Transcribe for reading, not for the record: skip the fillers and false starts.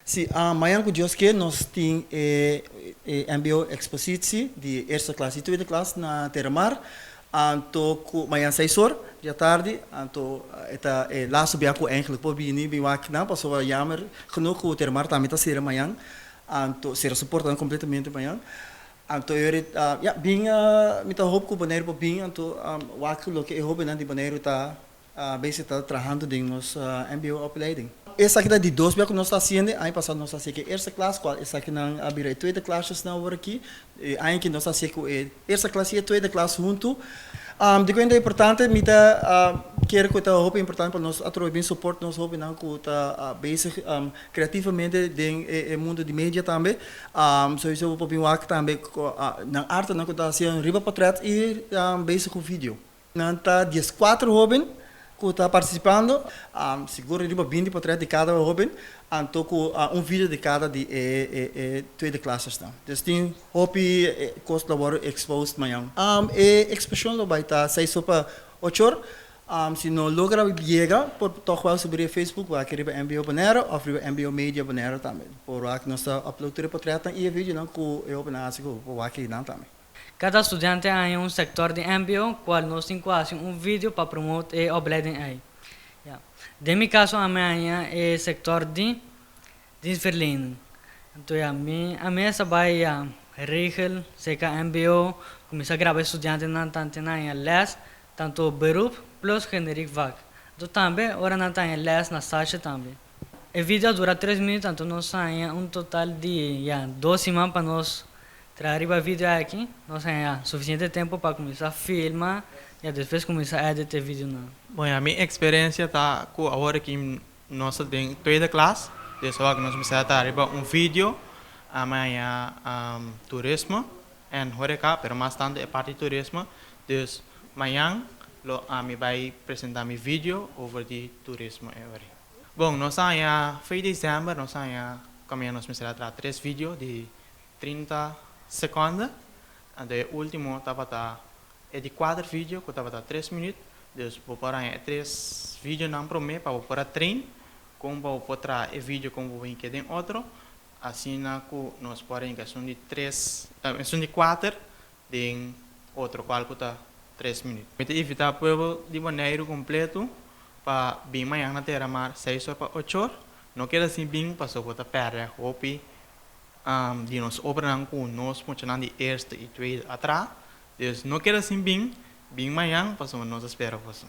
Si, mañan ku Dios ke nos tin e MBO expositie di eerste klas i tweede klas na Terramar. Anto ku mañan 6 or di atardi, anto e ta e laatste bia ku eigenlijk por bini bin wak nan, pasobra jammer genoeg ku Terramar tambe ta sera mañan. Anto sera su portanan kompletamente mañan. Anto ja, bin, mi ta hoop ku Boneiru por bin anto wak loke e hóbennan di Boneiru ta bezig ta trahando den nos MBO opleiding. Esaki ta di dos bia ku nos ta hasiendo. Aña pasá nos a hasi ku e eerste klas, kual esakinan a bira e tweede klasnan awor aki. E aña aki nos a hasi ku e eerste klas i e tweede klas huntu. Di kuenta importante, mi ta kere ku ta hopi importante pa nos atrobe bin support nos hóbennan ku ta bezig kreativamente den e mundu di media tambe. Sowieso por bin wak tambe nan artenan ku ta hasi riba portret i bezig ku video. Nan ta 14 hóben ku ta partisipando, sigur riba 20 portret di kada hóben, anto ku un video di kada di e tweede klasnan. Dus tin hopi kos lo wòrdu exposed mañan. E eksposishon lo bai ta 6 or pa 8 or. Si no logra yega, por toch wel subi riba Facebook, wak riba MBO Bonaire òf riba MBO Media Bonaire tambe. Por wak nos ta upload tur e portretnan i e videonan ku e hóbennan a hasi ku por wak einan tambe. Kada studiante a haña un sektor di MBO, kual nos tin ku hasi un video pa promote e opleiding ei. Ja. Den mi kaso ami a haña e sektor di dienstverlening. Anto ja, mi a mes a bai, ja, regel serka MBO, kuminsá graba e studiantenan tantu nan haña les, tantu beroep plus generiek vak. Anto tambe ora nan ta haña les na stage tambe. E video a dura 3 minüt, anto nos a haña un total di, ja, 2 siman pa nos traha riba video aki. Nos a haña sufisiente tempu pa kuminsá filma i despues kuminsá edit e videonan. Bon, ja, mi eksperensia ta ku awor ku nos ta den tweede klas, dus awor nos mester ta riba un video, amanhã turismo en horeca, pero mas tantu e parti turismo. Dus mañan lo ami bai presentá mi video over di turismo e ori. Bon, nos a haña 2 desèmber, nos a haña kaminda nos mester traha tres video di 30 sekonde. Anto e último tabata e di kuater video ku tabata 3 minüt. Dus bo por haña tres videonan promé pa bo por a train kon pa bo por traha e video kon bo hinka den otro. Asina ku nos por hinka esun di tres, esun di kuater den otro kual ku ta 3 minüt. Mi ta invitá pueblo di Boneiru kompleto pa bin mañan na Terramar 6 or pa 8 or. No keda sin bin, pasobra bo ta pèrdè hopi di nos obranan ku nos muchanan di eerste i tweede a traha. Dus no keda sin bin, bin mañan pasobra nos ta spera boso.